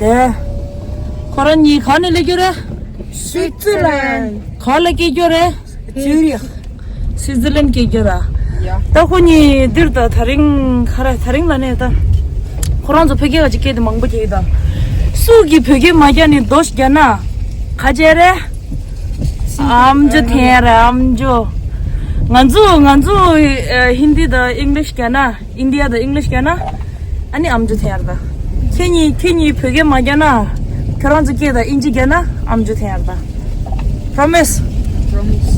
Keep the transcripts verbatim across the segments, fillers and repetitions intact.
དེ། ཁོ་རང་གཉིས་ག་ནས་སླེབས་རྒྱུ་རེད། སུའི་ཙི་ལན། ག་ལ་སྐྱེས་རྒྱུ་རེད། ཙུ་རིག་སུའི་ཙི་ལན་སྐྱེས་རྒྱུ་ར། ཡ། ད་ཁོ་གཉིས་འདིར་ད་དེ་རིང་ག་རེ་དེ་རིང་ལ་ནས་ད། ཁོ་རང་ཚོ་བོད་སྐད་ག་ཅིག་སྐད་དེ་མང་པོ་སྐྱེས་ད། སུ་གིས་བོད་སྐད་མ་རྒྱག་ནས་རྡོ་ཞིག་རྒྱག་ན། ག་བྱས་རེད། ཨམ་ཅོག་འཐེན་ར་ཨམ་ཅོག་ང་ཚོ་ང་ཚོ་ཨ་ཧིན་དི་དང་ཨིང་ལིཤ་རྒྱག་ན། ཨིན་ཌི་ཡ་དང་ཨིང་ལིཤ་རྒྱག་ན། ཨ་ནི་ཨམ་ཅོག་འཐེན་ཡར་ད། ཁྱེད་གཉིས་ཁྱེད་གཉིས་བོད་སྐད་མ་རྒྱག་ན། ཁྱོད་རང་ཚོ་སྐད་དང་ཨིན་ཇི་རྒྱག་ན་ཨམ་ཅོག་འཐེན་ཡར་ད། Promise. Promise.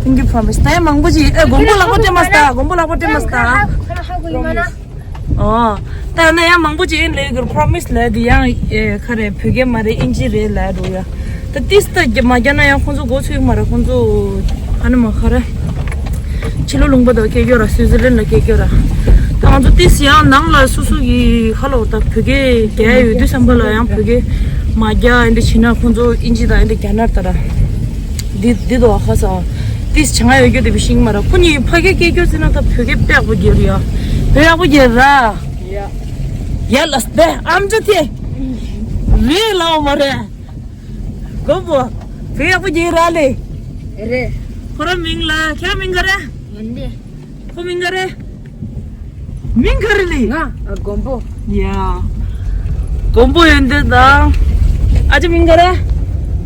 Thank you, promise. ད་ཡང་མང་པོ་ཅིག་ཨེ་མགོན་པོ་ལག་པ་སྤྲད་མ་སྟ། མགོན་པོ་ལག་པ་སྤྲད་མ་སྟ། ཨོ། ད་ན་ཡང་མང་པོ་ཅིག་ཨེ་ལས་གི་Promise ལས་དེ་ཡང་ཨེ་ཁ་རེ་བོད་སྐད་མ་རེད་ཨིན་ཇི་རེད་ལས་འགྲོ་ཡ། ད་ཏིས་ད་རྒྱ་མ་རྒྱ་ན་ཡང་ཁོང་ཚོ་འགོ་ཚུགས་མ་རེད་ཁོང་ཚོ་ཨ་ནི་མ་ཁ་རེ། ཕྱི་ལོ་ལུང་པ་དང་སྐད་སྐྱོ་ར་སུའི་ཙི་ལན་ལ་སྐད་སྐྱོ་ར། ད་ང་ཚོ་ཏིས་ཡང་ནང་ལ་སུ་སུ་གི་ཁ་ལོ་ད་བོད་སྐད་རྒྱ་ཡོད་དུས་བསམ་པ་ལ་ཡང་བོད་སྐད་མ་རྒྱ་ཨེ་འདྲ་བྱེད་ན་ཁོང་ཚོ་ཨིན་ཇི་དང་ཨེ་འདྲ་རྒྱ་ནར་ད་ར། འདི་འདི་དོ་ཁ་ས། ཏིས་བྱ་ང་ཡོད་རྒྱུ་དེ་བི་ཤིང་མ་ར་ཁོ་གཉིས་ཕ་སྐད་སྐད་སྐྱོ་ཟེར་ན་ད་བོད་སྐད་པེག་པོ་རྒྱལ་ཡ། པེག་པོ་རྒྱལ་ར། ཡ། ཡ་ལ་སྟེ་ཨམ་ཅོག་དེ། རེད་ལའོ་མ་རེད། མགོན་པོ། བོད་ཡག་པོ་རྒྱག་ར་ལེ། རེད། ཁོ་ར་མིང་ལ་ཁྱེད་ར་མིང་ག་རེ། ཡོན་ཏན། ཁོ་མིང་ག་རེ། མིང་ག་རེ་ལེ། ང་ཨ་མགོན་པོ། ཡ། མགོན་པོ་ཡོན་ཏན་དང་། ཨ་ཅེ་མིང་ག་རེ།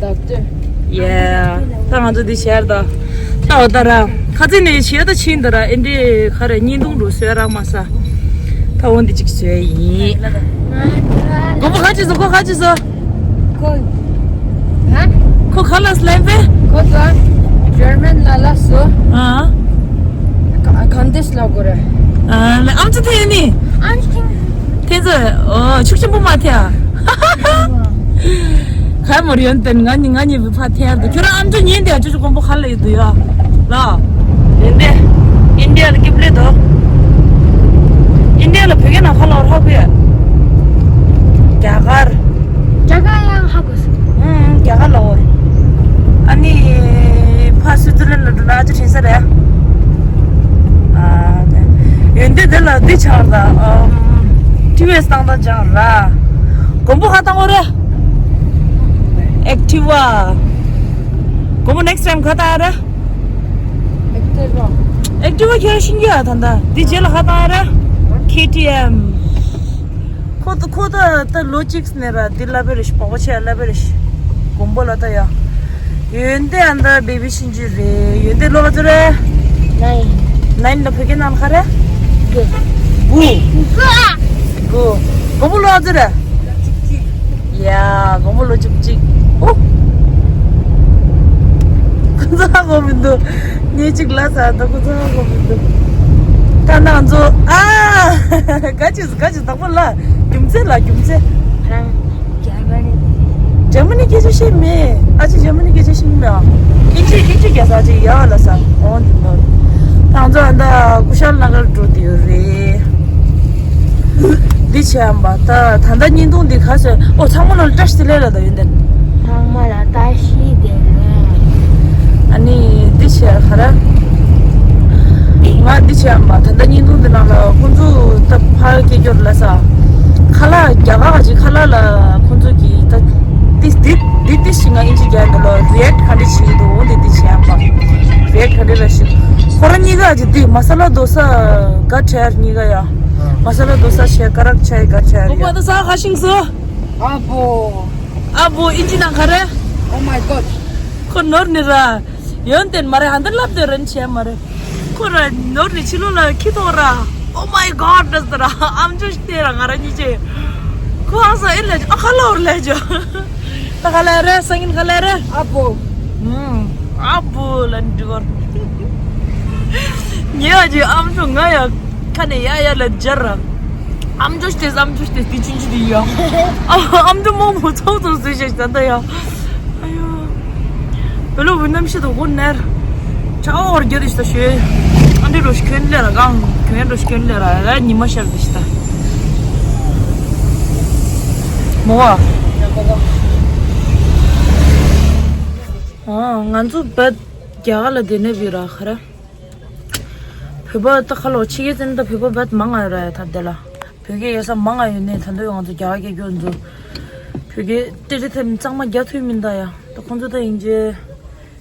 ཌོག་ཊར། ཡ། ད་ང་ཚོ་འདི་ཤར་ད། ད་འོ་ད་ར། ཁ་ཚིག་ནས་བྱེད་ད་ཕྱིན་ད་ར་ཨེ་འདྲི་ཁ་རེ་བརྙན་ཐུང་རུ་བཟོས་རག་མ་ས། ད་འོ་འདི་གཅིག་བཟོས་ཡིན། མགོན་པོ་ཁ་ཅིག་བཟོ་ཁོ་ཁ་ཅིག་བཟོ། ཁོ། ཧ། ཁོ་ཁ་ལ་སླེབས་པས། ཁོ་ཚོ་ཇར་མན་ལ་ལ་སོ། ཨ། ག་གང་དེ་སླ་གོ་རེ། ཨ་ལེ་ཨམ་ཅི་ཐེ་ནི། ཨམ་ཅི་ཐེ། ཐེ་ཚོ། ཨོ་ཆུག་ཆེན་པོ་མ་ཐེ་ཨ། ག་མོ་རེ་ཡོན་ཏན་ང་ཉི་ང་ཉི་བི་ཕ་ཐེ་ཡར་དུ་ཁྱོད་རང་ཨམ་ཅོག་ཉན་དེ་ཨ་ཅོ་ཅོ་མགོན་པོ་ཁ་ལ་ཡོད་དུ་ཡ། ལ། ཡོན་ཏན། ཨིན་ཌི་ཡ་ལ་སྐྱིབ་ལེ་དོ། ཨིན་ཌི་ཡ་ལ་བོད་སྐད་ནང་ཁ་ལ་བར་ཧ་གོ་ཡ། རྒྱ་གར། རྒྱ་གར་ཡང་ཧ་གོ་སོང་། ཨུམ། རྒྱ་གར་ལ་འོ། ཨ་ནི། ཕ་སུའི་ཙི་ལན་ལ་འགྲོ་ན་ཨ་ཅེ་དྲན་ས་རེད། ཨ། ཡོན་ཏན་དེ་ལ་འདི་ཆགས་ད། ཨམ། ཊི་ཝི་ཨེས་བཏང་ད་ཅང་ར། མགོན་པོ་ཧ་བཏང་འོ་རེ། ཨེག་ཊི་ཝ། མགོན་པོ་ནེག་སི་ཊའིམ་ག་བཏང་རེ། ཨེག་ཊི་ཝ་ཁྱེར་ཤིང་གི་ཨ་ད་ད། འདི་རྗེས་ལ་ཧ་བཏང་རེ། ཁེ་ཊི་ཨེམ། ཁོ་ད་ཁོ་ད་ད་ལོ་གཅིག་ནས་ར་འདི་ལབ་པ་རེད་ཤི་པགས་པ་ཆེ་ལབ་པ་རེད་ཤི། མགོན་པོ་ལ་ད་ཡ། ཡོན་ཏན་ཨ་ད་བེ་བི་ཤིན་ཅི་རེད། ཡོན་ཏན་ལོ་ག་ཚོད་རེད། ནའིན། ནའིན་ལ་བོད་སྐད་ནང་ལ་ག་རེ། དགུ། དགུ། དགུ། མགོན་པོ་ལོ་ག་ཚོད་རེད། ཡ། མགོན་པོ་ལོ་བཅུ་གཅིག་ཨོ། ཁོ་ཚོ་ཧ་གོ་མི་འདུག་ངས་གཅིག་ལ་ཟ་ད་ཁོ་ཚོ་ཧ་གོ་མི་འདུག་ད་ནང་ཚོ་ཨ། ག་ཅི་ག་ཅི་དང་པོ་ལ་རྒྱུ་མཚན་ལ་རྒྱུ་མཚན། ཁོ་རང་རྒྱ་མ་ནི། རྒྱ་མ་ནི་སྐད་ཆ་བཤད་མེད། ཨ་ཅེ་རྒྱ་མ་ནི་སྐད་ཆ་ཤེས་མེད་ཨ། ཨིན་ཇི་ཨིན་ཇི་རྒྱ་ས་ཅིག་ཡག་ལ་ས་འོང་འདི་ནོར། ད་ང་ཚོ་ཨ་ད་ཀུ་ཤལ་ན་གར་འགྲོ་དེ་ཡོད་རེད། འདི་བྱས་ཨམ་པ་ད་ད་ལྟ་བརྙན་ཐུང་འདི་ག་ཟེར་ཨོ་ཚང་མ་ལ་བཀྲ་ཤིས་བདེ་ལེགས་ལ་ད་ཡོན་ཏན། ཚང་མ་ལ་བཀྲ་ཤིས་བདེ་ལེགས། ཨ་ནི་འདི་བྱས་ག་ར། ང་འདི་བྱས་ཨམ་པ་ད་ལྟ་བརྙན་ཐུང་འདི་ནང་ལ་ཁོང་ཚོ་ད་ཕར་སྐད་སྐྱོར་ལ་ས། ཁ་ལག་རྒྱ་གར་གྱི་ཁ་ལག་ལ་ཁོང་ཚོ་གི་ད་འདི་འདི་འདི་འདི་ཞིག་ང་ཨིན་ཇི་རྒྱག་འདི་ལ་རི་ཨེག་ག་འདྲ་བྱེད་ཀྱི་འདུག་འོ་འདི་འདི་བྱས་ཨམ་པ། རི་ཨེག་ག་འདྲ་ར་ཞིག་ཁོ་ར་གཉིས་ཀ་གི་འདི་མ་ས་ལ་དོ་ས་ག་ཁྲལ་གཉིས་ཀ་ཡ། མ་ས་ལ་དོ་ས་ཆེ་ཀ་རག་ཆེ་ག་ཆེ་ཡ། ཁོ་པ་དོ་ས་ཁ་ཤིང་སོ། ཨ་བོ། ཨ་བོ་ཨིན་ཇི་ནང་ག་རེ། Oh my god. ཁོ་ནོར་ནི་ར། ཡོན་ཏན་མ་རེད་ཧ་འདི་ལབ་དེ་རན་ཆེ་མ་རེད། ཁོ་ར་ནོར་ནི་ཕྱི་ལོགས་ལ་ཁྱི་ཐོག་ར། Oh my god འདྲ་ཟེར་ར་ཨམ་ཅོག་ཤི་དེ་ར་ང་ར་གཉིས་ཆེ། ཁོ་ཨ་ས་ཨེ་ལ་ཨ་ཁ་ལོར་ལ་ཇོ། ད་ག་ལ་རེད་སང་ཉིན་ག་ལ་རེད། ཨ་བོ། ཨུམ། ཨ་བོ་ལ་འགྲིག་གོ། ཉེ་ཡ་ཅི་ཨམ་ཅོག་ང་ཡ་ཁ་ནས་ཡ་ཡ་ལ་སྦྱར་ར། ཨམ་ཅོག་ཤི་དེ་ཨམ་ཅོག་ཤི་དེ་དེ་ཆུན་ཆུན་དེ་ཡ། ཨམ་ཅོག་མོག་མོག་ཚོགས་ཚོགས་ཟེར་ཤག་ད་ད་ཡ། ཨ་ཡོ། བོད་ལོ་བོད་ནམ་ཤི་དོ་གོ་ནར། ཆ་འོར་རྒྱ་དུ་ཤི་ད་ཤོད། ཨ་འདྲེ་རོ་ཤི་ཁྱོད་ལེ་ར་གང་ཁྱོད་རོ་ཤི་ཁྱོད་ལེ་ར་ཉི་མ་ཤར་དུ་ཤི་ད། མོ་བ། ཨ་ང་ཚོ་བད་རྒྱ་གར་ལ་བསྡད་ནས་བི་ར་ཁ་ར། བོད་པ་ད་ཁ་ལོ་ཕྱི་རྒྱལ་ཙམ་ད་བོད་པ་བད་མང་ང་ཡོད་ར་ཡ་ད་བསྡད་ལ། བོད་སྐད་ཡོད་ས་མང་ང་ཡོད་ནས་ད་འདོད་ང་ཚོ་རྒྱ་གར་སྐད་སྐྱོ་འཛུལ། བོད་སྐད་ཏྲེ་ཏྲེ་ཐེམ་གཙང་མ་རྒྱག་ཐུབ་མིན་ད་ཡ། ད་ཁོང་ཚོ་ད་ཡིན་རྗེས་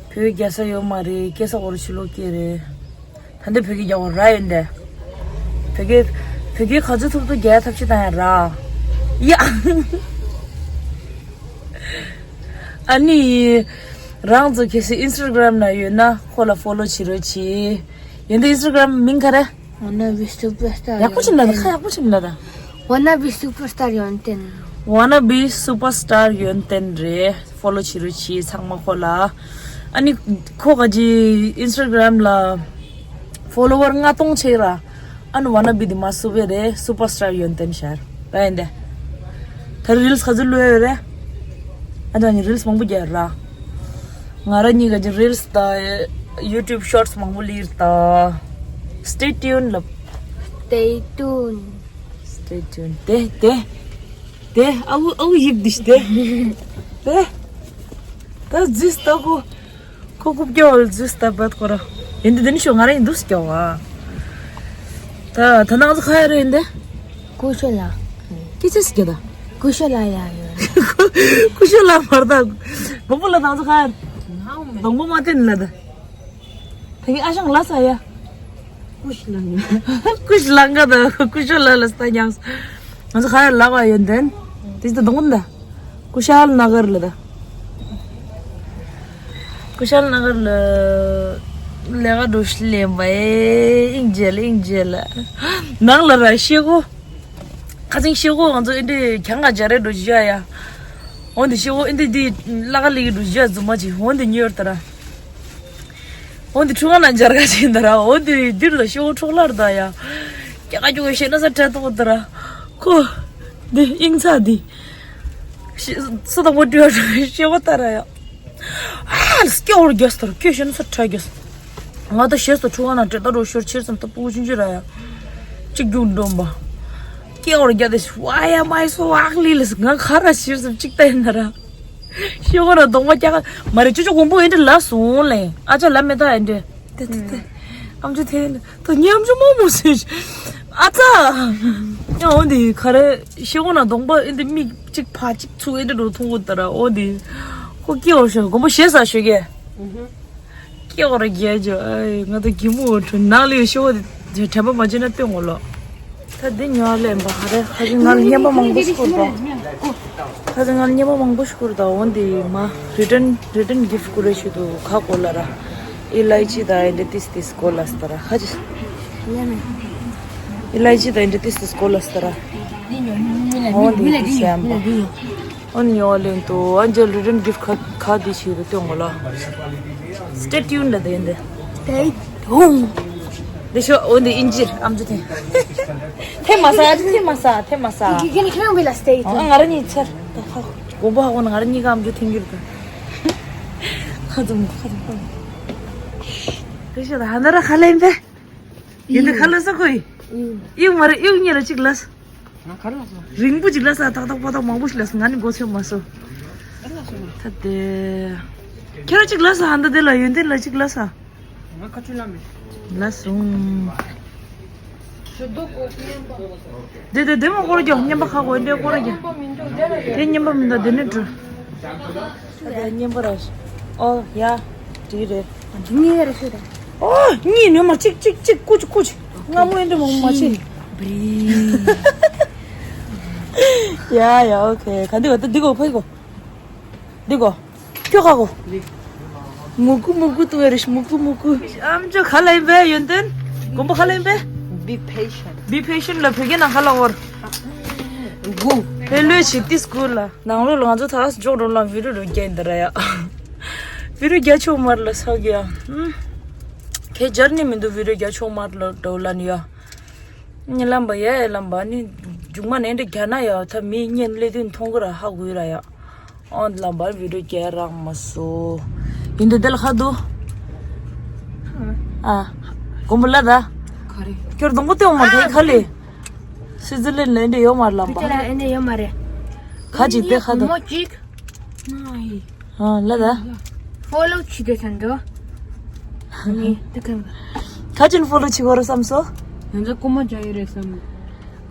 བོད་སྐད་རྒྱག་ས་ཡོད་མ་རེད། སྐད་ས་འོར་ཕྱི་ལོགས་སྐད་རེད། ད་འདི་བོད་སྐད་རྒྱག་འོ་ར་ཡོད་འདི། བོད་སྐད་བོད་སྐད་ག་ཚོད་ཐུབ་ཐུབ་རྒྱག་ཐབས་ཤེས་བཏང་ཡ་ར། ཡ། ཨ་ནི། རང་ཚོ་གལ་སྲིད་Instagram་ན་ཡོད་ན་ཁོ་ལ་follow་བྱེད་རོགས་གྱིས། ཡོན་ཏན་Instagram་མིང་ག་རེ། Wannabe superstar ཡག་པོ་ཞིག་ལབ་ད། ཁ་ཡག་པོ་ཞིག་ལབ་ད། Wannabe superstar་ཡོན་ཏན། Wannabe superstar་ཡོན་ཏན་རེད། follow་བྱེད་རོགས་གྱིས་ཚང་མ་ཁོ་ལ། ཨ་ནི་ཁོ་ག་ཅི་Instagram་ལ་follower་ལྔ་སྟོང་ཆེ་ར། ཨ་ནི་wannabe་དེ་མ་super་རེད། superstar་ཡོན་ཏན་ཤར་ད་ཡིན་དེ། ད་reels་ག་ཚོད་བླུགས་ཡོད་རེད། ཨ་ད་ནི་reels་མང་པོ་རྒྱག་ར། ང་ར་གཉིས་ཀ་ཅིག་reels་དང་YouTube shorts་མང་པོ་ལིར་ད། Stay tuned་ལབ། Stay tuned. Stay tuned. དེ་དེ་དེ་ཨ་བུ་ཨ་བུ་ཡིབ་དིཤ་དེ་དེ་ད་ཛིས་ད་ཁོ་ཁོ་ཁུབ་ཀྱོ་ཛིས་ད་བད་ཁོ་ར་ཡིན་དེ་དེ་ནི་ཤོ་ང་ར་ཡིན་དུས་ཀྱོ་བ། ད་ད་ནང་ཚོ་ཁ་ཡ་རེ་ཡིན་དེ། ཀུ་ཤ་ལ། ཀི་ཅི་སི་ཀྱ་ད། ཀུ་ཤ་ལ་ཡ་ཡོད། ཀུ་ཤ་ལ་མར་ད། མགོན་པོ་ལ་ནང་ཚོ་ཁ་ཡ། སྡོང་པོ་མ་བསྟན་ལ་ད། ད་གི་ཨ་ཞང་ལ་ས་ཡ། ཀུ་ཤ་ལ་ཡ། ཀུ་ཤ་ལ་ང་ད་ཀུ་ཤ་ལ་ལ་ས་ཉམས། ང་ཚོ་ཁ་ཡ་ལ་བ་ཡོད་དེན། དེ་ད་སྡོང་པོ་ད། ཀུ་ཤལ་ན་གར་ལ་ད། ཀུ་ཤལ་ན་གར་ལ་ལས་ཀ་འགྲོ་ཤི་ལེན་པ་ཨེ་ཨིང་རྗེ་ལ་ཨིང་རྗེ་ལ། ནང་ལ་ར་ཤེལ་སྒོ། ཁ་ཚིང་ཤེལ་སྒོ་ང་ཚོ་ཨེ་འདྲེ་གྱང་ག་འཇའ་རེ་འགྲོ་བཞི་ཡ། འོན་ཏེ་ཤེལ་སྒོ་ཨེ་འདྲེ་འདི་བླ་ག་ལི་གི་འགྲོ་བཞི་ཡ་རྫུན་མ་ཅིག་འོན་ཏེ་ཉོར་ད་ར། འོན་ཏེ་ཁྲུ་ག་ན་འཇར་ག་ཅིག་ད་ར། འོན་ཏེ་འདིར་ད་ཤེལ་སྒོ་འཕྲོག་ལར་ད་ཡ། ཀྱ་ག་ཀྱོ་ག་ཤེ་ན་ས་ཁྲ་ཏོག་ད་ར། ཁོ། འདི་ཨིང་ཚ་འདི། ཤི་སུ་དང་པོ་བྲིས་པ་ཤེས་པ་ལྟར་ཡ། ཨ་སྐྱོ་བར་རྒྱས་ལྟར་སྐྱོ་ཤེས་ན་ས་ཁྲ་རྒྱས། ང་ད་ཤེས་སོ་ཁྲུ་ག་ན་བྲེ་ད་རོ་ཤོར་ཕྱིར་ཙམ་ད་སྤུ་གུ་ཆུང་ཆུང་ར་ཡ། གཅིག་རྒྱུག་འགྲོམ་པ། སྐྱོ་བར་རྒྱས་ཏེ་why am I so ugly་ལས་ང་ཁ་ར་ཕྱིར་ཙམ་གཅིག་ལྟ་ཡིན་ན་ར། ཤེས་པ་ར་གདོང་པ་སྐྱ་ཀ་མ་རེད། ཅོ་ཅོ་གོང་པོ་ཨེ་འདྲ་ལ་སོང་ལེ། ཨ་ཅག་ལ་མེ་ད་ཨེ་འདྲ། ཏེ་ཏེ་ཏེ། ཨམ་ཅོ་ཐེ་ན་ད་ཉམ་ཅོ་མོ་མོ་སུ། ཨ་ཙ། ཡང་འོན་ཏེ་ག་རེ་ཤེས་པ་ན་གདོང་པ་ཨེ་འདྲ་མིག་གཅིག་ཕ་གཅིག་ཚུགས་ཨེ་འདྲ་འགྲོ་ཐུང་གོ་ད་ར་འོན་ཏེ། ཁོ་སྐྱེ་བར་ཤོག་གོང་པོ་ཞེ་ས་ཤོད་གེ། སྐྱེ་བར་རྒྱལ་ཇོ་ཨེ་ང་ད་གི་མོ་འོ་ཁྲོ་ནག་ལི་ཤོ་དེ་དྲན་པ་མ་བྱེད་ན་སྟོན་ངོ་ལོ། ད་འདི་ཉོ་ལེན་པ་ཧ་རེ་ཁ་ཅིག་ང་ལ་རྔན་པ་མང་པོ་ཞིག་བསྐུར་དང་། ཁ་ཅིག་ང་ལ་རྔན་པ་མང་པོ་ཞིག་བསྐུར་དང་འོན་ཏེ་མ་རི་ཊན་རི་ཊན་གིཕ་ཊི་བསྐུར་རེ་ཞུ་དུ་ཁ་གོ་ལ་ར། ཨི་ལའི་ཅི་དང་ཨེ་འདྲ་ཏིས་ཏིས་གོ་ལ་སྟ་ར་ཁ་ཅིག་ཨི་ལའི་ཅི་དང་ཨེ་འདྲ་ཏིས་ཏིས་གོ་ལ་སྟ་ར། འོན་ཏེ་ཏིས་ཡམ་པ། ཨོ་ཉོ་ལེན་དུ་ཨན་ཇལ་རི་ཊན་གིཕ་ཊི་ཁ་ཁ་དེ་ཞིག་ཏུ་སྟོན་གོ་ལ། Stay tuned་ལ་དེ་འདི། Stay tuned། དེ་ཤོ་འོ་འདི་ཨིན་ཇིར་ཨམ་ཅོ་ཐེ། ཐེ་མ་ས་ཐེ་མ་ས་ཐེ་མ་ས། You can hear me like stay tuned. ང་ར་གཉིས་ཚར། དགོན་པ་ཧ་གོ་ན་ང་ར་གཉིས་ཀ་ཨམ་ཅོ་ཐེ་འགྱུར་དུ། ཁ་ཙམ་ཁ་ཙམ་ཁ་ཙམ། དེ་ཤོ་ད་ཧ་ན་ར་ཁ་ལེན་པས། ཡིན་དེ་ཁ་ལ་ས་ཁོ་ཡི། ཡིན་མ་རེད་ཨིའུ་ཉེ་ལ་གཅིག་ལ་ས། ང་ག་རེ་ལ་ས། རིང་པོ་གཅིག་ལ་ས་ཏག་ཏག་པོ་ཏག་མང་པོ་ཞིག་ལ་ས་ང་ནི་མགོ་ཚོད་མ་སོ། ག་རེ་ལ་ས་ང་། ད་དེ། ཁྱེད་རང་གཅིག་ལ་ས་ཧ་འདི་དེ་ལ་ཡོན་ཏན་ལ་གཅིག་ལ་ས། ང་ཁ་ཆུ་ལ་མེད། ལ་སོང་། དེ་དེ་དེ་མ་སྐོར་རྒྱག་རྔན་པ་ཁ་གོ་འདྲེ་སྐོར་རྒྱག་དེ་རྔན་པ་མི་འདུག་དེ་ནི་འགྲོ། ཨ་ད་རྔན་པ་ར། ཨོ་ཡ། འགྲིག་རེད། འགྲིག་ངེས་རེད་ཤོད་དང་། ཨོ་གཉིས་ནས་མ་གཅིག་གཅིག་གཅིག་ཀུ་ཅི་ཀུ་ཅི། སྔ་མོ་ཡིན་འདྲ་མང་མ་ཆེ། ཡ་ཡ་ཨོ་ཁེ་ག་འདི་བ་ད་འདི་གོ་ཕ་གི་གོ། འདི་གོ། ཁྱོད་ཁ་གོ། མུ་གུ་མུ་གུ་ཏུ་ཨེ་རེ་ཤི་མུ་གུ་མུ་གུ། ཨམ་ཅོ་ག་ལ་ཡིན་པས་ཡོན་ཏན། མགོན་པོ་ག་ལ་ཡིན་པས། Be patient. Be patient་ལ་བོད་སྐད་ནང་ག་ལ་འོར། གུ། ཧེ་ལོས་ཆི་ཏིས་གུ་ལ། ནང་ལོགས་ལ་ང་ཚོ་ཐག་འཇོག་འགྲོ་ལ་བི་ཌིའོ་རྒྱག་འདི་ར་ཡ། བི་ཌིའོ་རྒྱག་ཆོག་མར་ལ་ས་གི་ཡ། ཁྱེད་སྦྱར་ནི་མི་འདུག་བི་ཌིའོ་རྒྱག་ཆོག་མར་ལ་འགྲོ་ལ་ནི་ཡ། ཉི་ལམ་པ་ཡ་ཡ་ལམ་པ་ནི་མཇུག་མ་ནས་འདྲ་རྒྱག་ན་ཡ་ད་མི་གཉེན་སླེ་དུས་མཐོང་གི་ར་ཧ་གོ་ཡ་ར་ཡ། ཨོན་ལམ་པར་བི་ཌིའོ་རྒྱག་རག་མ་སོ། ཡིན་དུ་དེ་ལ་ཁ་འདུག་ཨ། མགོན་པོ་ལ་ད། ག་རེ། ཁྱོད་སྡོང་པོ་སྟོན་མ་ཐེངས་ཁ་ལེ། སི་ཛི་ལན་ལ་འདྲ་ཡོད་མ་ལམ་པ། དེ་ལ་ཨེ་འདྲ་ཡོད་མ་རེད། ཁ་ཅིག་དེ་ཁ་འདུག་མོ་གཅིག་ཨ་ལ་ད། ཕོ་ལོ་བྱེད་དེ་ཐང་འདུག་ནི་དེ་གང་། ཁ་ཅིག་ཕོ་ལོ་བྱེད་དགོས་རེད་བསམ་སོ། ང་ཚོ་རྐུ་མ་རྒྱག་ཡོད་རེད་བསམ།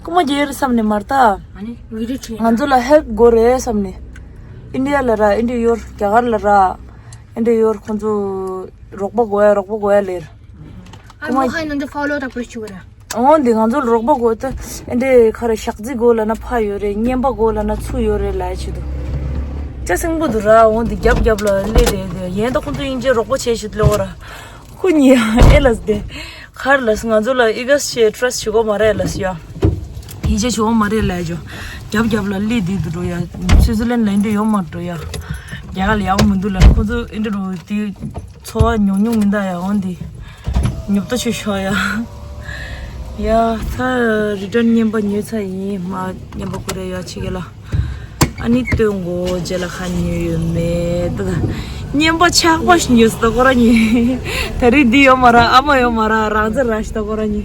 རྐུ་མ་རྒྱག་ཡོད་རེད་བསམ་ནས་མར་ད། ཨ་ནི་བི་ཌིའོ་བྱེད། ང་ཚོ་ལ་ཧེལཔ་དགོས་རེད་བསམ་ནས། ཨིན་ཌི་ཡ་ལ་ར་ཨིན་ཌི་ཡོར་རྒྱ་གར་ལ་ར་ཨིན་ཌི་ཡོར་ཁོང་ཚོ་རོགས་པ་དགོས་ཡ་རོགས་པ་དགོས་ཡ་ལེར། ཨ་ཁོ་མ་མོ་ཧ་ནང་དུ་ཕོ་ལོ་ད་པུ་རི་ཆུ་ག་ར། འོན་ཏེ་ང་ཚོ་ལ་རོགས་པ་དགོས་ཏེ་ཨིན་ཌི་ཡ་ཁ་ར་ཞག་རྩི་དགོས་ལ་ན་ཕ་ཡོད་རེད། རྔན་པ་དགོས་ལ་ན་ཚུ་ཡོད་རེད་ལ་ཆེད་དུ། ཅ་སེང་པོ་དུ་ར་འོན་ཏེ་རྒྱབ་རྒྱབ་ལ་སླེབས་རེད་དེ་ཡན་ད་ཁོང་ཚོ་དབྱིན་ཇིའི་རོགས་པ་བྱས་ཤིག་ལོ་ར། ཁོ་གཉིས་ཨེ་ལས་དེ། ཁར་ལས་ང་ཚོ་ལ་ཨི་ག་ཤེ་ཊྲ་སི་བྱེད་གོ་མ་རེད་ལས་ཡ། ཡིད་ཆེས་བྱེད་གོ་མ་རེད་ལས་ཇོ། རྒྱབ་རྒྱབ་ལ་ལི་དི་དུ་འགྲོ་ཡ། སུའི་ཙི་ལན་ལ་ཨིན་འདྲ་ཡོང་མ་འགྲོ་ཡ། རྒྱ་གར་ལ་ཡག་མི་འདུག་ལ་ཁོ་ཚོ་ཨིན་འདྲ་འགྲོ་དེ་ཚོ་བ་ཉུང་ཉུང་མི་འདའ་ཡ་འོན་དེ། ཉོབ་ཏོ་ཆུ་ཤོ་ཡ། ཡ་ད་རི་ཊར་ནི་རྔན་པ་ཉོས་ཚར་ཡིན་མ་རྔན་པ་ཁོ་རེ་ཡ་ཆི་གེ་ལ། ཨ་ནི་སྟོན་གོ་རྗེས་ལ་ཁ་ཉོས་ཡོད་མེད་ད། རྔན་པ་ཆག་པ་ཞིག་ཉོས་སོང་ད་ཁོ་ར་ཉི། ད་རིང་འདི་ཡོད་མ་ར་ཨ་མ་ཡོད་མ་ར་རང་ཚེ་ར་ཞིག་ད་ཁོ་ར་ཉི།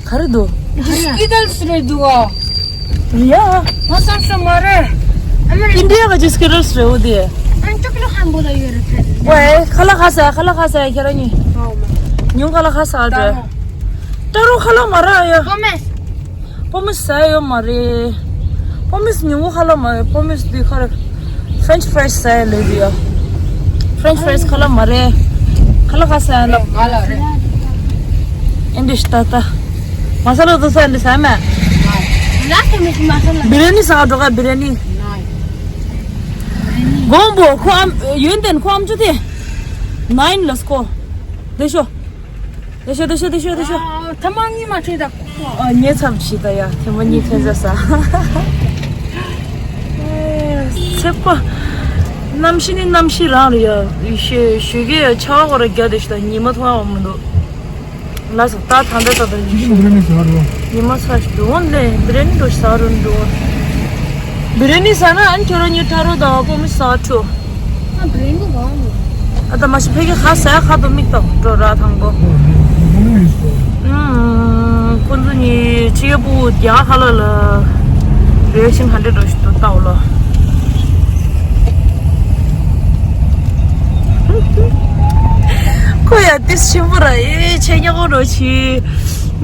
ག་རེ་འདུག་སི་ཀི་ཏལ་སི་རེད་འདུག་ཨ། ཡ། ང་བསམ་སོང་མ་རེད། ཨ་མ་རེད། ཨིན་ཌི་ཡ་ག་ཅི་སི་ཀི་ཏལ་སི་རེད་འོ་དེ། ཨ་ཅོག་ལོ་ཧམ་པོ་ལ་ཡོད་རེད་ཁ། ཝེ་ཁ་ལག་ཁ་ཟ་ཁ་ལག་ཁ་ཟ་ཁྱེད་ར་ཉི། ཉུང་ཁ་ལག་ཁ་ཟ་འདྲ། ཏྲ་རོ་ཁ་ལག་མ་ར་ཡ། པོ་མེ། པོ་མིས་ཟ་ཡོད་མ་རེད། པོ་མིས་ཉུང་ངུ་ཁ་ལག་མ་རེད། པོ་མིས་འདི་ཁ་རེད། ཕ་རེན་ཆི་ཕ་རའི་སི་ཟ་ཡ་ལེ་འདི་ཡ། ཕ་རེན་ཆི་ཕ་རའི་སི་ཁ་ལག་མ་རེད། ཁ་ལག་ཁ་ཟ་ཡ་ལ། ང་ལ་རེད། ཨེ་འདི་ཤི་ཏ་ཏ། མ་ས་ལ་དུ་ས་འདི་ཟ་མ། ལ་ཏུ་མི་མ་ས་ལ། བི་ར་ནི་ཟ་འགྲོ་ག་བི་ར་ནི། གོང་པོ་ཁོ་ཨམ་ཡོན་ཏན་ཁོ་ཨམ་ཅོ་དེ། ནའིན་ལ་སྐོ། དེ་ཤོ། དེ་ཤོ་དེ་ཤོ་དེ་ཤོ་དེ་ཤོ། ཨ། ཐ་མ་གཉིས་མ་ཁྲིད་ད་ཁོ། ཨ། ཉེ་ཚབས་ཤིག་ད་ཡ་ཐེངས་མ་གཉིས་ཐོན་ཟ་ས། ཚེ་པ། གནམ་གཤིས་ནི་གནམ་གཤིས་རང་རེད་ཡ། ཞོ་ཞོ་གི་ཆར་པ་ཁོ་ར་རྒྱག་བསྡད་ཤག་ད་ཉི་མ་ཐོན་ཡ་མི་འདུག་ལགས་སོ། ད་ད་ལྟ་ད་ལྟ་ཉི་མ་ས་ཞིག་འདུག་འོང་ལེ་བི་ར་ནི་འགྲོ་ཞིག་ཟ་རུ་འགྲོ། བི་ར་ནི་ཟ་ན་ཨ་ནི་ཁྱོད་རང་གཉིས་ཁྲ་རོ་དང་པོ་མི་ཟ་འཕྲོ། ཨ་ད་མ་གཞི་ཕ་གི་ཁ་ཟས་ཁ་དོ་མིག་དང་འགྲོ་ར་དང་པོ། ཨུམ། ཁོང་ཚོ་གཉིས་ཁྲི་ཡ་པུ་རྒྱ་ཁ་ལ་ལ་རེ་ཤིང་ཧན་ཌེ་འགྲོ་ཞིག་ཏུ་ལྟ་འོ་ལ། ཁོ་ཡ་ཏིས་ཆེན་པོ་ར་ཨེ་ཆེ་ཉག་གོ་འགྲོ་ཆི།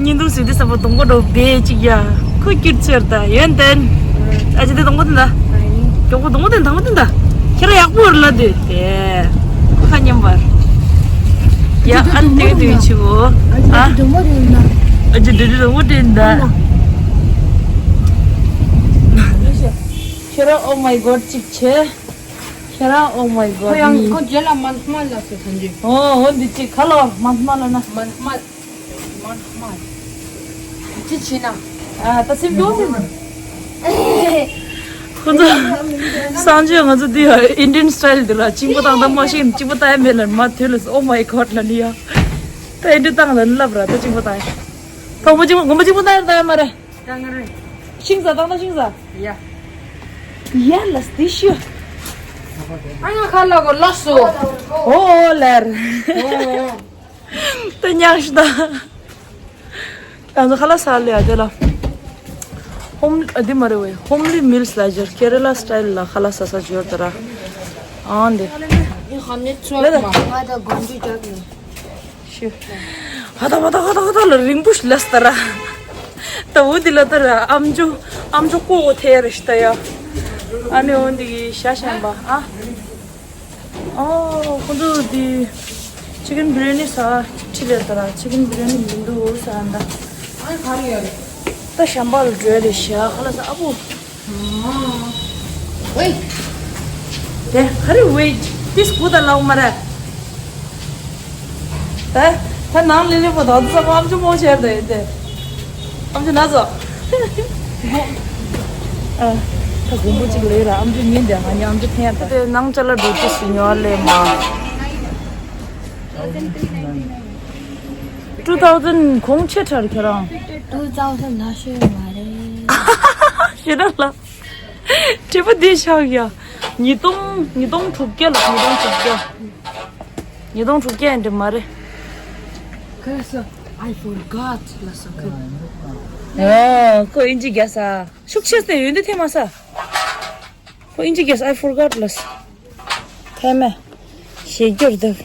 ཉིན་དུ་སི་དི་ས་པ་སྡོང་པོ་འགྲོ་བེ་ཅིག་ཡ། ཁོ་སྐྱིད་ཆེར་ད་ཡོན་ཏན། ཨ་ཅི་དེ་སྡོང་པོ་དེ་འདྲ། མགྱོགས་པོ་སྡོང་པོ་དེ་འདྲ་སྡོང་པོ་དེ་འདྲ། ཁྱེད་རང་ཡག་པོ་ར་ལ་དུས་དེ། ཁོ་ཁ་མཉམ་པར། ཡ་ཨ་ནི་དེ་དུས་ཆི་གོ། ཨ། ཨ་ཅི་དེ་སྡོང་པོ་དེ་འདྲ། ཁྱེད་རང་oh my god ཅིག་བྱས། ཁྱེད་རང་oh my god ཁོ་ཡང་ནི། ཁོ་རྗེས་ལ་མན་སྨད་ལ་སོ་ཐོན་རྒྱུ། ཨོ་ཨོ་འདི་ཅིག་ཁ་ལོ་མན་སྨད་ལ་ན། མན་སྨད། མན་སྨད། ཅི་བྱེད་ན། ཨ་ད་སེམས་སྐྱོ་སེམས། ཁོ་ཚོ་སང་ཆོས་ང་ཚོ་འདི་ཡ་Indian style འདི་ལ་གཅིན་པ་བཏང་ད་མ་ཤེས་གཅིན་པ་བཏང་ཡ་མེད་ལ་མ་དུས་ལ་oh my god ལ་ནི་ཡ། ད་ཨེ་འདྲ་བཏང་ལ་ནི་ལབ་ར་ད་གཅིན་པ་བཏང་ཡ། དང་པོ་གཅིན་པ་དགོན་པ་གཅིན་པ་བཏང་ཡ་བཏང་ཡ་མ་རེད། ད་ང་རེད། ཤིང་ཟ་བཏང་ད་ཤིང་ཟ། ཡ། ཡ་ལ་སྟི་ཤུ། ཨ་ང་ཁ་ལ་གོ་ལ་སོ། ཨོ་ཨོ་ལར། ཨོ། ད་ཉག་ཤི་ད། ང་ཚོ་ཁ་ལག་ཟ་ལེ་ཡ་དེ་ལ། ཧོམ་ཨ་དེ་མ་རེད་བས་ཧོམ་ལི་མིལ་སི་ལ་ཇར་ཀེ་རེ་ལ་སི་ཊའིལ་ལ་ཁ་ལག་ཟ་ས་ཇོར་དེ་ར། ཨང་དེ། ང་ད་དགོན་པའི་རྒྱབ་ནས། ཤི། ཧ་ད་ཧ་ད་ཧ་ད་ཧ་ད་ལ་རིང་པོ་ཞིག་ལས་ད་ར། ད་འུ་དེ་ལ་ད་ར་ཨམ་ཅོ་ཨམ་ཅོ་ཀོ་ཀོ་ཐེ་རེ་ཤི་ད་ཡ། ཨ་ནི་འོ་འདི་གི་ཤ་ཤམ་པ་ཨ། ཨོ་ཁོ་ཚོ་འདི་ཅི་ཀན་བི་ར་ནི་ཟ་ཁྲི་ལས་ད་ར་ཅི་ཀན་བི་ར་ནི་མི་འདུག་ཟ་ཨ་ད། ཨ་ག་རེ་ཡོད་རེད། ད་ཤམ་པ་ལ་འགྲོ་ལེ་ཤ་ཁ་ལ་ཟ་ཨ་བུ། Wait. དེ་ག་རེ་wait? དེ་སྐུ་དང་ལག་མ་རེད། ད་ད་ནང་ལི་ལི་པོ་དང་ཚ་པོ་ཨམ་ཅོ་མོ་ཆེར་དེ་དེ། ཨམ་ཅོ་ན་ཚོ། ཨ། ད་དགོང་པོ་གཅིག་ལས་ར་ཨམ་ཅོ་ཉིན་དེ་ང་ཉམ་ཅོ་ཐེན་ད། དེ་ནང་ཅ་ལ་འགྲོ་ཅི་སུ་ཉོ་ལེ་མ། Two thousand གོང་ཆེ་ཁྲར་ཁྱེད་རང་། Two thousand ལ་ཤོད་མ་རེད། ཤེས་ར་ལ། དྲི་བ་འདི་ཆགས་ཡ། ཉིས་སྟོང་ཉིས་སྟོང་དྲུག་བརྒྱ་ལ་ཉིས་སྟོང་དྲུག་བརྒྱ། ཉིས་སྟོང་དྲུག་བརྒྱ་ཡན་འདྲི་མ་རེད། ཁ་ས། I forgot ལ་ས་ཁ། ཨོ་ཁོ་ཨིན་ཇི་རྒྱག་ས། ཤུགས་ཆེ་སྟེ་ཡོན་ཏན་ཐེབས་མ་ས། ཁོ་ཨིན་ཇི་རྒྱག་ས། I forgot ལ་ས། ཐེ་མེ། ཞེ་སྐྱོར་འདུག་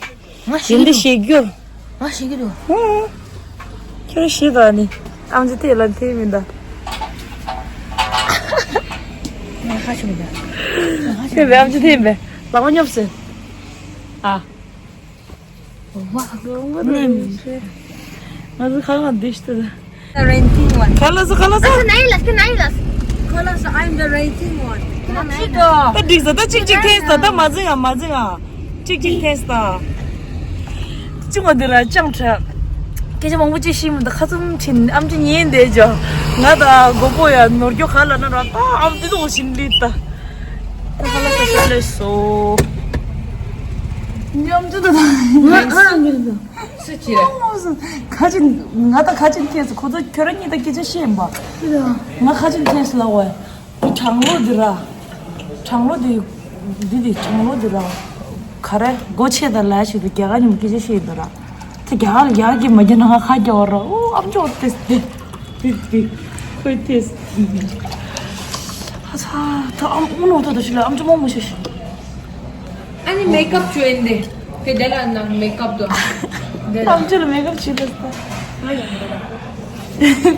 ང་ཞེ་གི་འདི་འདུག་ཞེ་སྐྱོར། ང་ཞེ་གི་འདུག་ཧུང་། ཁྱོད་ཞེ་དང་ནི། ཨམ་ཅི་ཐེ་ལ་ཐེ་མིན་ད། ཁ་ཆུ་མི་འདུག་ཁ་ཆུ་ཁྱོད་བེམ་ཅི་ཐེམ་པས་ལག་པ་སྙོབ་ཟེར། ཨ། ང་ཚོ་ཁ་ཁ་འདི་ཤི་ཏུ། The renting one. ཁ་ལ་སོ་ཁ་ལ་སོ། ཁ་ལ་སོ་ཁ་ལ་སོ། ཁ་ལ་སོ། I'm the renting one. ད་འགྲིག་ས་ད་གཅིག་གཅིག་ཐེངས་ད་ད་མ་ཟིན་ཡ་མ་ཟིན་ཡ། གཅིག་གཅིག་ཐེངས་ད། ཅི་མ་འདི་ར་ཅང་ཁྲ། སྐད་ཆ་མང་པོ་ཅིག་ཤེས་མི་འདུག་ཁ་ཙུམ་ཕྱིན་ཨམ་ཅི་ཉན་བསྡད་ཅོ། ང་ད་མགོ་པོ་ཡ་ནོར་རྒྱུ་ག་ལ་ན་ར་ད་ཨམ་འདི་དོ་བཞིན་ལི་ད། ད་ཧ་ལ་ས་ས་ལེ་སོ། ཉམ་ཆུ་ད་ད། ང་ཨ་ངེར་ད། སུ་ཅི་རེད། ཁ་ཅིན་ང་ད་ཁ་ཅིན་ཁེས་ཁོ་ཚོ་ཁྱོད་ར་གཉིས་ད་སྐད་ཆ་ཤེས་ཡིན་པ། ང་ཁ་ཅིན་ཁེས་ལ་བས། དྲང་ལོ་འདི་ར། དྲང་ལོ་འདི། འདི་འདི་དྲང་ལོ་འདི་ར། ག་རེ་སྒོ་ཕྱེ་ད་ལ་ཞིག་ཏུ་རྒྱ་གར་ཉིན་སྐད་ཆ་བཤད་འདི་ར། ད་རྒྱ་གར་རྒྱ་གར་གྱི་མ་རྒྱ་ན་ང་ཁ་རྒྱ་བ་ར་ཨོ་ཨམ་ཅོག་ཏེ་སྟེ། འདི་འདི། ཁོས་ཏེ། ཧ་ས་ད་ཨམ་ཨུ་ནོ་ད་ད་ཤི་ལ་ཨམ་ཅོག་མང་མོ་ཤི་ཤི། ཨ་ནི་མེག་ཨབ་བྱོས་ཡིན་ཏེ། དེ་དེ་ལ་ནང་མེག་ཨབ་དོ། དེ་ལ། ཨམ་ཅོག་ལ་མེག་ཨབ་བྱེད་ད་ད།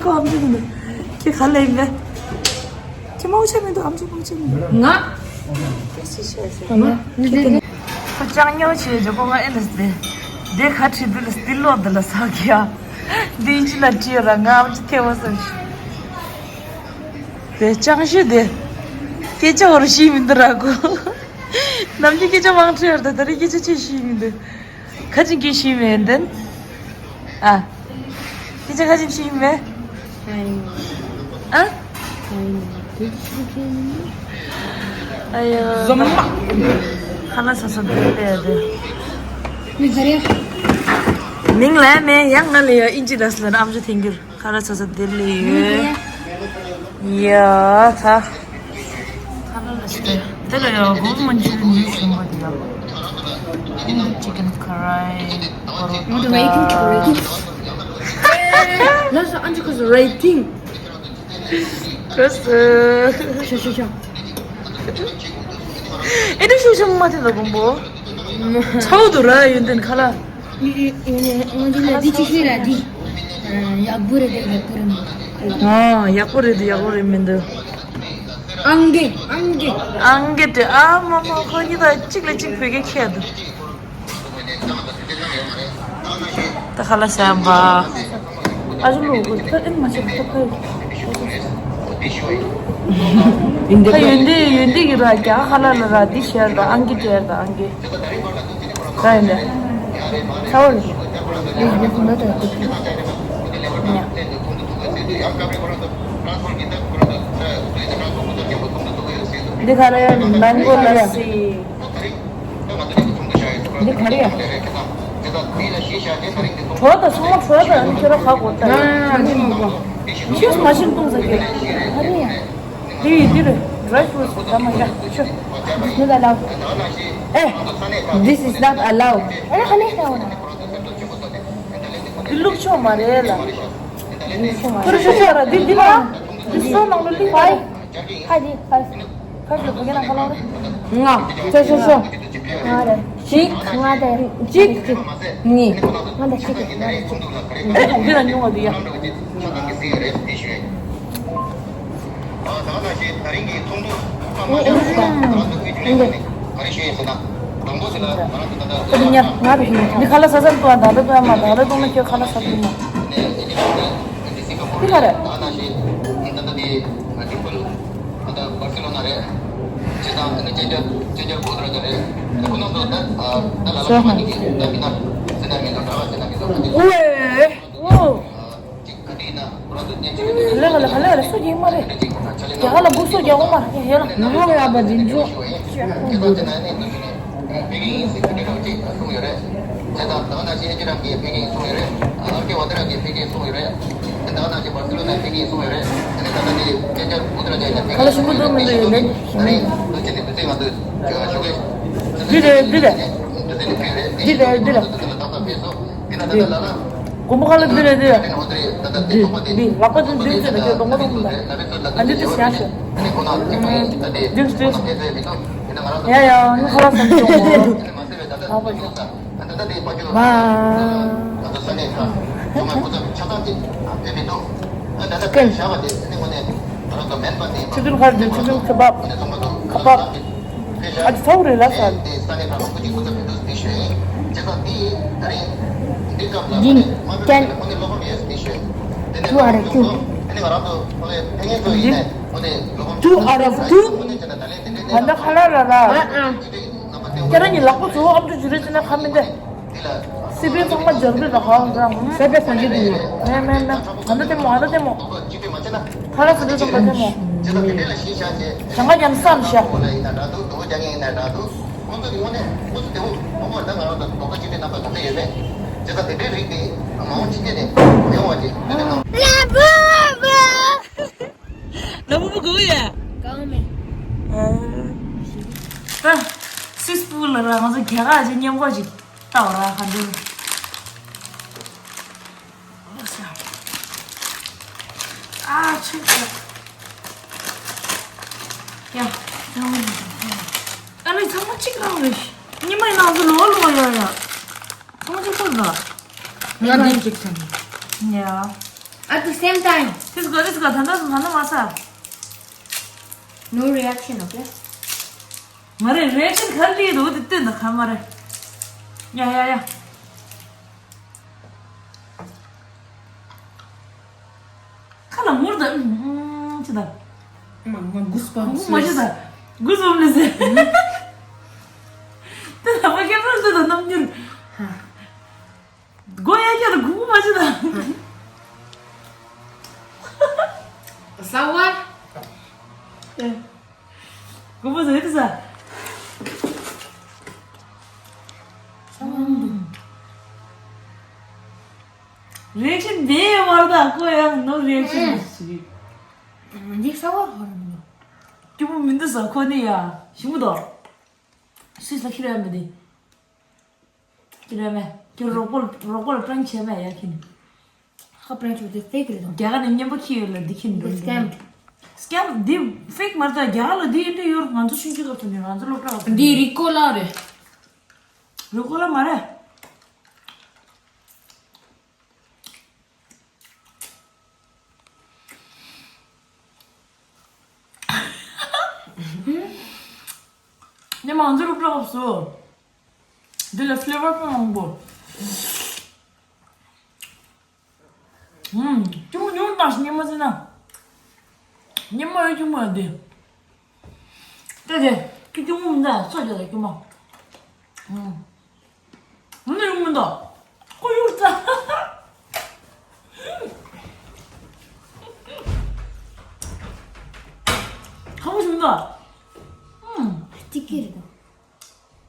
ཁོ་ཨམ་ཅོག་ལ། ཁྱེད་ག་ལ་ཡིན་པས། ཁྱེད་མང་ཆེ་མི་འདུག་ཨམ་ཅོག་མང་ཆེ་མི་འདུག་ང་། ཁྱེད་ཤི་ཤི་ཤི། ཁོ་ཅང་ཉོ་བྱེད་ཇོ་ཁོ་ང་ཨེ་ལ་སྟེ། དེ་ཁ་ཁྲིད་དུ་ལ་སྟི་ལོ་དུ་ལ་ས་གི་ཡ། དེ་ཅི་ལ་ཁྲིད་ར་ང་ཨམ་ཅོག་ཐེ་བ་ས་ཤི། དེ་ཅང་ཤི་དེ། སྐད་ཆ་བོར་ཤི་མི་འདུག་ར་གོ། ནམ་རྒྱུན་སྐད་ཆ་མང་ཁྲིད་ར་ད་ད་རེ་སྐད་ཆ་ཆེ་ཤི་མི་འདུག་ཁ་ཅིག་གིས་ཤེས་མེད་དན། ཨ། དེ་ཆ་ཁ་ཅིག་ཤེས་མེད། ཨ། ཨ་ཡོ། ཁ་ལ་ས་ས་དེ་དེ་དེ། མིང་ལ་མེད་ཡང་ང་ལ་ཡ་ཨིན་ཇི་ལ་སི་ལ་ཨམ་ཅོག་འཐེན་རྒྱུར། ཁ་ལ་ཚ་ཚ་དེ་ལས་ཡོད། ཡ་ཚ། ཁ་ལ་ལ་སི་དེ་ལ་ཡ་ཧོམ་མན་ཅུ་རི་ཡན་ཞིམ་པོ་དེ་ཡ། ཅི་ཀན་ཁ་རའི། པ་རོ་ཊ། ལ་ས་ཨན་ཅི་ཁ་སི་རེ་ཊིང་། ཁ་སི། ཤ་ཤ་ཤ། ཨེ་འདྲ་ཤུགས་ཤུགས་མ་ཐེ་ལ་གོང་པོ། ཚའོ་དུ་ར་ཡོན་ཏན་ཁ་ལ། ཡོན་ཏན་ལ་འདི་ཅི་ཤེས་ར་འདི། ཡག་པོ་རེད་དེ་ཡག་པོ་རེད་མ། ཨ་ཡག་པོ་རེད་དེ་ཡག་པོ་རེད་མི་འདུག་ཨང་གེ་ཨང་གེ། ཨང་གེ་དེ་ཨ་མ་མ་ཁོ་གཉིས་ད་གཅིག་ལ་གཅིག་བོད་སྐད་ཁྱད་འདུག་ད་ཁ་ལ་སེམས་པ། ཨ་ཟུ་ལུ་གུ་ཐ་ཨིན་མ་ཆེ་ཐ་ཐ། ད་ཡོན་ཏན་ཡོན་ཏན་གི་ར་རྒྱ་ཁ་ལ་ལ་ར་འདི་ཤེར་དང་ཨང་གི་ཤེར་དང་ཨང་གི། ད་ཡོན་ཏན། ཚ་བོ་རེད། ཡོན་ཏན་ཁོ་ན་ད་ཡོད་གི། འདི་ག་རེ་མན་གོ་ལ་སི། འདི་ག་རེ་ཡ། གྲོ་དང་སོང་གྲོ་དང་ཁྱོད་ར་ཁ་གོ་ད། ཨ་འདི་མ་གོ། ཤིས་མ་ཤིན་གཏོང་ས་ཁྱོད། ག་རེ་ཡ། འདི་འདི་རེད། ཌ་རའི་ཕུ་རུ་ཊི་ད་མ་ཡ་ཤོ། This is not allowed. ཨེ། This is not allowed. ཨ་ཧ་ལེ་ད་འོ་ན། འདི་ལུག་ཆོག་མ་རེད་ལ། ལུག་ཆོག་མ་རེད། ཁོ་རེ་ཤོ་ཤོ་ར་འདི་འདི་མ། འདི་སོ་ནང་ལ་ལི་ཧའི། ཧའི་འདི་ཧའི། ཕར་ཕྱོགས་བུ་ག་ན་ཁ་ལོ་རེད། ང་། ཅོ་ཅོ་ཅོ། ང་རེད། གཅིག་ང་རེད། གཅིག་གཅིག་གཉིས། ང་དང་གཅིག་གཉིས། འདི་ལ་ཉུང་བ་འདི་ཡ། ཨེ་ཨེ་ཤི་ད། ཨེ་ཨེ་ཤི་ད། ཨ་ཉ་ང་རེད། འདི་ཁ་ལ་ས་ས་འདུག་ཨ། ད་ལ་འདུག་ཨ་མ། ད་ལ་འདུག་ན་ཁྱོད་ཁ་ལ་ས་འདུག་མ། འདི་ག་རེད། ཨོའེ། ཨོ། ག་ལེ་ག་ལེ་ག་ལེ་ག་ལེ་སུ་གྱིས་མ་རེད། རྒྱ་གར་ལ་འབུ་སུ་རྒྱ་གོ་མ་རེད་ཡ་ལ། ནོར་ཡ་པ་འདི་ཚོ། ག་ལེ་ཞིམ་པོ་འདུག་མི་འདུག་ཡོད་ལན། འདི་རེད་འདི་རེད། འདི་རེད་འདི་རེད། འདི། མགོན་པོ་ཁ་ལ་འདི་རེད་འདི་རེད། འདི་འདི་ལག་པ་འདི་འདི་ཚོད་ལ་ཁྱོད་གདོང་པ་གདོང་པ། ཨ་འདི་འདི་ཞག་ཞག་འདི་འདི། ཡ་ཡ་ངས་ཁ་ལག་ཟ་མི་བྱུང་ངོ་། ལག་པ་འདི། མ། ཀན། ཆི་ཏུན་ཁར་འདི་ཆི་ཏུན་ཁ་བབ། ཁ་བབ། ཨ་ཅི་ཚའུ་རེ་ལ་ས། འདི་ཅན། ཅུ་ཨ་ར་ཅུ། འདི་ཅུ་ཨ་ར་ཅུ། ད་ནི་ཁ་ལ་ལ་ལ། ཨ་ཨ། ཁྱེད་རང་གཉིས་ལག་པ་གཙོ་བོ་ཨམ་ཅོག་ཅི་རེད་ཟེར་ན་ཁ་མི་འདེ། སི་པན་ཚང་མ་འཇར་པན་དང་ཧང་ཀྲང་། སི་པན་ཚང་གི་འདུག་མེད་མེད་མེད། ཨ་ནི་ལྟད་མོ། ཨ་ནི་ལྟད་མོ། ཁ་ལག་སི་པན་ཚང་མ་ལྟད་མོ། ཞང་ང་ཉམས་སམ་ཤ། ལ་བུ་བུ་གོ་ཡ། གང་མེད། ད་སིས་པུ་ལ་ར་ང་ཚོ་རྒྱ་གར་གྱི་མཉམ་པོ་ཅིག་ལྟ་བ་ར་ག་འདྲ། ཨ་ཆུ་ཆུ། ཡ། ཨ་ནི་ཚང་མ་གཅིག་རང་རེད། ཉི་མ་ཡིན་ན་ང་ཚོ་ལོ་ལོ་ཡོད་ཡ། ཚང་མ་གཅིག་ཐུག་ད། ང་འདི་གཅིག་ཚང་། ཡ། At the same time. This good, this good. ད་ད་ད་ད་མ་ས། No reaction, okay? མ་རེད། རེ་ཤན་ག་རེ་ལས་འདུག་དེ་སྟོན་ད་ག་མ་རེད། ཡ་ཡ་ཡ། ཁ་ལ་ངུར་ད། ཨུམ་ཨུམ་ཅི་ད། མ་ང་གུས་པ་ཨུམ་མ་ཅི་ད། གུས་པ་ཨུམ་ལེ་ཟེར། དེ་ལ་མ་སྐྱེ་ཕྲེང་ཚོ་ད་རྣམ་འགྱུར། སྒོ་ཡ་ཁྱེད་ལ་གུག་མ་ཅི་ད། ཟ་བ། ཨེ། དགོས་པ་ཟེར་ཏེ་ཟ། རེག་ཤན་དེ་མར་ད་ཁོ་ཡང་ནོ་རེག་ཤན་ཞིག་འདི་གསར་བ་ཧོར་མི་འདུག་སྐྱིད་པོ་མི་འདུག་ཟ་ཁོ་ནི་ཡ་ཞིམ་པོ་འདུག་སུས་ལ་ཁྱེར་ཡ་མི་འདི། ཁྱེར་ཡ་མེད། ཁྱེར་རོགས་པོ་རོགས་པོ་ལ་པྲེང་བྱས་མེད་ཡ་ཁྱེར་ནི། ཁ་པྲེང་ཆོག་དེ་ཕེག་རེད་དམ། རྒྱ་གར་ནས་རྔན་པ་ཁྱེར་ཡོད་ལ་འདི་ཁྱེར་འགྲོ། འདི་སྐེམ། སྐེམ་འདི་ཕེག་མ་རེད་ད། རྒྱ་གར་ལ་འདི་ཡིན་འདྲ་ཡོད། ང་ཚོ་ཆུང་ཆུང་སྐབས་སུ་ནས་ང་ཚོ་སློབ་གྲྭ་སྐབས་སུ། འདི་རི་ཀོ་ལ་རེད། རི་ཀོ་ལ་མ་རེད། ཉི་མ་ང་ཚོ་སློབ་གྲྭ་སྐབས་སུ་འདི་ལ་ཕི་ལེ་བར་དཔེ་མང་པོ། ཨུམ། ཅུང་ཉུང་དང་ཉི་མ་ཟེར་ན། ཉི་མ་ཡོད་ཅུང་མ་དེ། ད་དེ་ཁྱི་ཅུང་མོ་མི་འདའ་སོ་རྒྱག་ལ་ཅུང་མ། ཨུམ། ང་ནི་ཡོང་མི་འདའ། ཁོ་ཡོད་ཙ། ཁ་མོ་ཞིག་མི་འདའ། ཨུམ། སྟི་ཀི་རེད་དོ།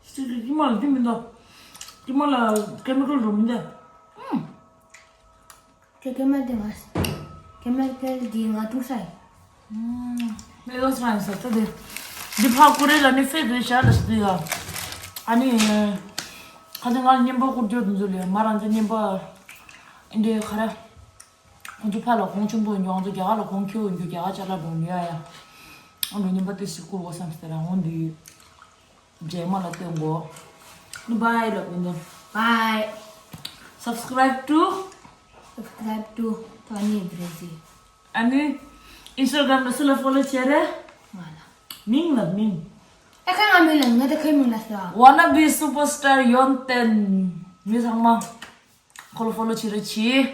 སི་ཀི་ཀི་མ་ལ་འདི་མི་འདུག་ཀི་མ་ལ་ཀེ་མི་ཀལ་འགྲོ་མི་འདུག་ཨུམ། ཀེ་ཀེ་མ་དེ་ང་ཀེ་མི་ཀལ་འདི་ང་ཐུག་ས་ཡིན། ཨུམ། མེ་ལོ་སི་རང་ས་ཏ་དེ། འདི་ཕ་ཀུ་རེ་ལ་ནི་ཕེ་དེ་ཤ་ལ་སི་ཡ། ཨ་ནི། ཁ་ཚ་ང་ལ་རྔན་པ་བསྐུར་རྒྱུ་དེ་ཚོ་ལས་མ་རང་ཚོ་རྔན་པ། འདི་ག་ར། ཁོང་ཚོ་ཕ་ལ་གོང་ཆེན་པོ་ཡིན་རྒྱུ། ང་ཚོ་རྒྱ་གར་ལ་གོང་ཁེ་ཡིན་རྒྱུ། རྒྱ་གར་ཅ་ལག་འགྲོ་ནི་ཡ་ཡ། ཨ་ནི་རྔན་པ་དེ་སི་བསྐུར་བ་བསམ་སྟེ་རང་འོང་འདི། རྗེས་མ་ལ་སྟོན་གོ། Bye ལབ་ཡིན་དོ། Bye. Subscribe to. Subscribe to Tony Brazil. ཨ་ནི། Instagram ལ་སུ་ལ་follow བྱས་རེད། ང་ལ། མིང་ལ་མིང་། ཨ་ཁ་ང་མིང་ལ་ང་ད་ཁའི་མིང་ལ་ཟེར་བ། Wannabe superstar ཡོན་ཏན། མི་ཚང་མ། ཁོ་ལ་follow བྱེད་རེ་བྱེད།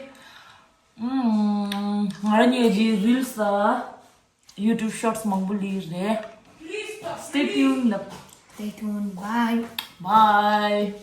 ཨུམ། ང་རང་ཉིད་ཀྱི་reels ལ། YouTube shorts མང་པོ་ལི་རེད། Stay tuned. Stay tuned. Bye. Bye.